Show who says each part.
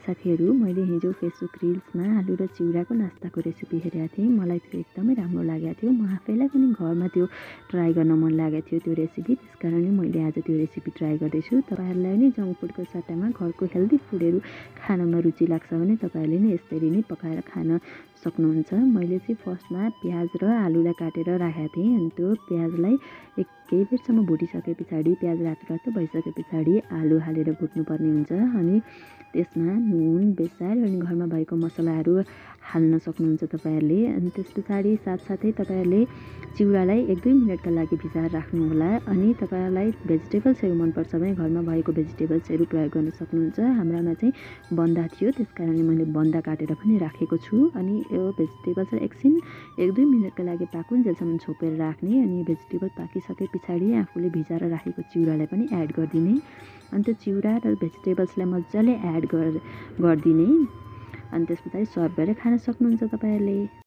Speaker 1: साथीहरू, मैले हिजो फेसबुक रिल्समा आलु र चिउराको नास्ताको रेसिपी हेरेको थिएँ। मलाई त्यो एकदमै राम्रो लागेको थियो। म आफैलाई पनि घरमा त्यो ट्राई गर्न मन लागेको थियो त्यो रेसिपी। त्यसकारणले मैले आज त्यो रेसिपी ट्राई गर्दैछु। तपाईँहरूलाई नि जङ्क फुडको सट्टामा घरको हेल्दी फुडहरू खानमा रुचि लाग्छ भने तपाईँहरूले नि यसरी नै पकाएर खान सक्नुहुन्छ। मैले चाहिँ फर्स्टमा प्याज र आलुलाई काटेर राखेको थिएँ। अनि त्यो प्याजलाई केही बेरसम्म भुटिसके पछाडि प्याज रातो रातो भइसके पछाडि आलु हालेर भुट्नुपर्ने हुन्छ। अनि त्यसमा नुन, बेसार अनि घरमा भएको मसलाहरू हाल्न सक्नुहुन्छ तपाईँहरूले। अनि त्यस पछाडि साथसाथै तपाईँहरूले चिउरालाई 1-2 मिनटका लागि भिजाएर राख्नुहोला। अनि तपाईँहरूलाई भेजिटेबल्सहरू मनपर्छ भने घरमा भएको भेजिटेबल्सहरू प्रयोग गर्न सक्नुहुन्छ। हाम्रामा चाहिँ बन्दा थियो, त्यसकारणले मैले बन्दा काटेर पनि राखेको छु। अनि यो भेजिटेबल्स एकछिन 1-2 मिनटका लागि पाकुन्जेलसम्म छोपेर राख्ने। अनि भेजिटेबल पाकिसके पछाडि आफूले भिजाएर राखेको चिउरालाई पनि एड गरिदिने। अनि त्यो चिउरा र भेजिटेबल्सलाई मजाले एड गरिदिने। अनि त्यस पछाडि सर्भ गरेर खान सक्नुहुन्छ तपाईँहरूले।